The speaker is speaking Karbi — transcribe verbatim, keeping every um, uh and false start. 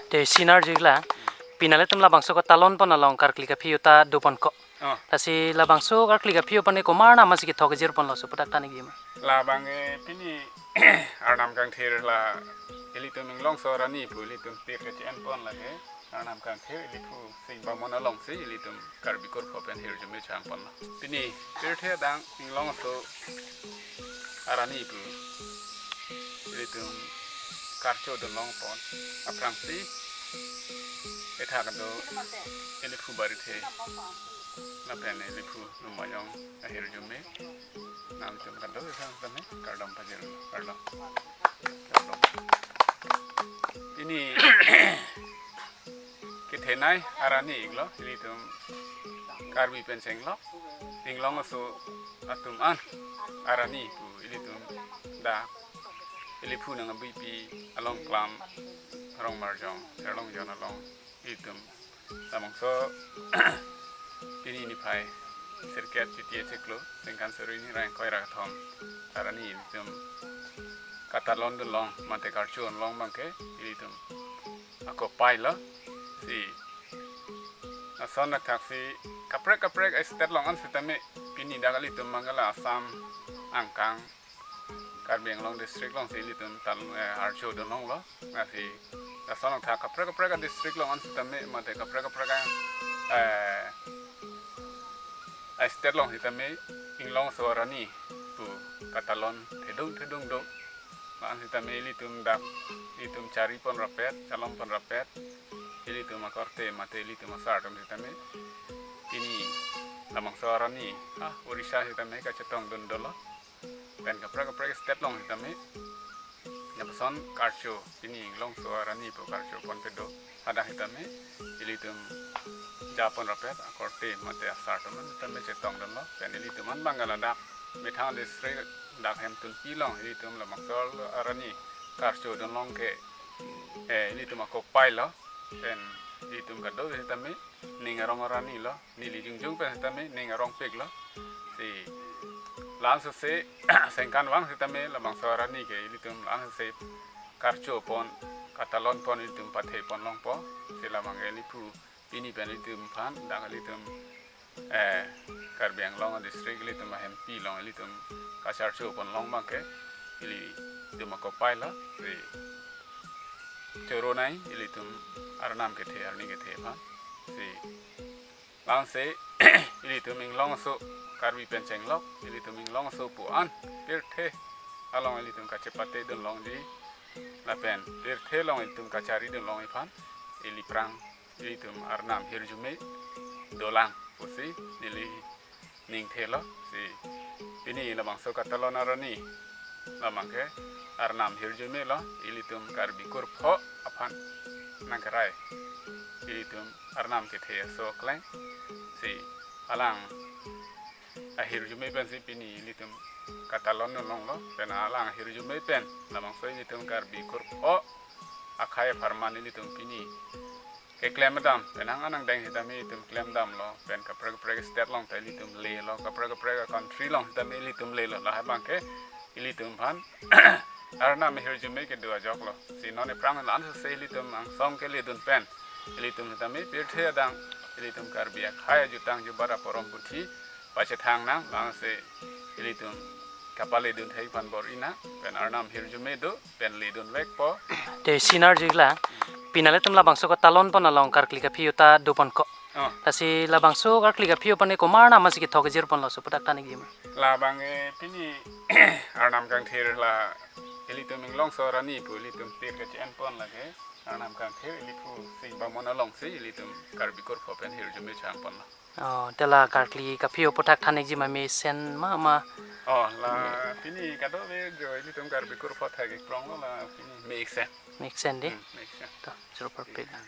Te sinar jikla, pini ilitum labangso katalon pon along karkli kaphi-o ta doponkok. Oh. Lasi labangso karkli kaphi-o pon ke komat arnam si kethok kejir ponlo, laso aputhak than-ikji ma? Labang ke pini Arnam kangthir la ilitum Inglongso arni pu ilitum tir keche-en pon lake Arnam kangthir iliphu Sing Bamon alongsi ilitum Karbi kurpho pen hirjume chang ponlo. Pini pirthe adang Inglongso arni pu ilitum karcho dunlong pon aphrangsi ethak do iliphu barithe lapen iliphu Lumayong ahirjume. Nangtum kado sang tame kardom pajir, kardom. Kardom. Pini kethenei arni iklo, ilitum Karbi pen chenglok Inglongso atum an arni pu ilitum dak iliphu nang abipi along klam rong marjong, erlong jon along ilitum labangso pini niphai sirkep chiti chiklo, sengkan suri ni rang koi ra kethom arni ilitum katalon dunlong mate karcho dunlong abangke ilitum akopai lo. Si ason athak si kaprek kaprek a-state along an sitame pini dak ilitum abangke la Assam angkang Karbi Anglong district alongsi ilitum tal, eh, archo dunlonglo. Lasi lason athak kaprek kaprek a-district along an sitame mate kaprek kaprek a, eh, a-state along sitame Inglongso arni pu katalon thedung thedung do. La-an sitame ilitum dak ilitum chari pon rapet, chalom pon rapet, ilitum akorte mate ilitum asar atum sitame pini labangso arni, ah, Odisha sitame kachetong dun dolo. Pen kaprek kaprek state along sitame lapuson karcho, pini Inglongso arni pu karcho pon kedo. Hadak sitame ilitum ja pon rapet akorte mate asar atum an sitame chetong dunlo. Pen ilitum an abangke ladak methang district dak Hemtunpi along ilitum labangso arni karcho dunlong ke, eh, ilitum akopai lo. Pen ilitum kado sitame ning arong arni lo, neli jongjong pen sitame ning arongpik lo. Si la-an sese sengkan vang sitame labangso arni ke ilitum la-an sese karcho pon, katalon pon ilitum pathe pon longpo. Si labang ke iliphu pini pen ilitum aphan dak ilitum, eh, Karbi Anglong district ilitum ahempi along ilitum kacharcho pon long abangke ilitum akopai lo. Si choro nei ilitum arnam kethe arni kethe aphan. Si la-ansi ilitum Inglongso Karbi pen chenglok, ilitum Inglongso pu an pirthe along ilitum kachepate dunlongji lapen pirthe along ilitum kachari dunlong aphan ili aphrang ilitum arnam hirjume dolang pusi neli ning thelo. Si pini labangso katalon arni labang ke arnam hirjume lo, ilitum Karbi kurpho aphan nangkerai ilitum arnam kethe aso akleng. Si alang ahirjume pensi pini ilitum katalon dunlonglo, pen alang ahirjume pen labangso ilitum Karbi kurpho akhei apharman ilitum pini keklem dam, penang anang deng sitame ilitum klem damlo, pen kaprek kaprek state along ta ilitum lelo, kaprek kaprek country along sitame ilitum lelo, lahai abangke ilitum aphan arnam hirjume kedo ajoklo. Si non aphrang la-an sese ilitum angsong keledun pen ilitum sitame pirthe adang ilitum Karbi akhei ajutang jubat aporom puthi pachethang nang, la-ansi ilitum kapaledun thai aphan bor-i nang, pen arnam hirjume do, pen ledun vekpo. Te sinar jikla, pini ilitum labangso katalon pon along karkli kaphi-o ta doponkok. Oh. Lasi labangso karkli kaphi-o pon ke komat arnam si kethok kejir ponlo, laso aputhak than-ikji ma? Labang, eh, pini arnam kangthir la ilitum Inglongso arni pu ilitum tir keche-en pon lake arnam kangthir iliphu Sing Bamon alongsi ilitum Karbi kurpho pen hirjume chang ponlo. Oh, te la karkli kaphi-o aputhak than-ikji ma, mesen ma ma? Oh, la pini kadokave jo ilitum Karbi kurpho thek-ik pronglo, la pini mesen. Mesen dei? Hmm, mesen. To, choro parpik. Hmm.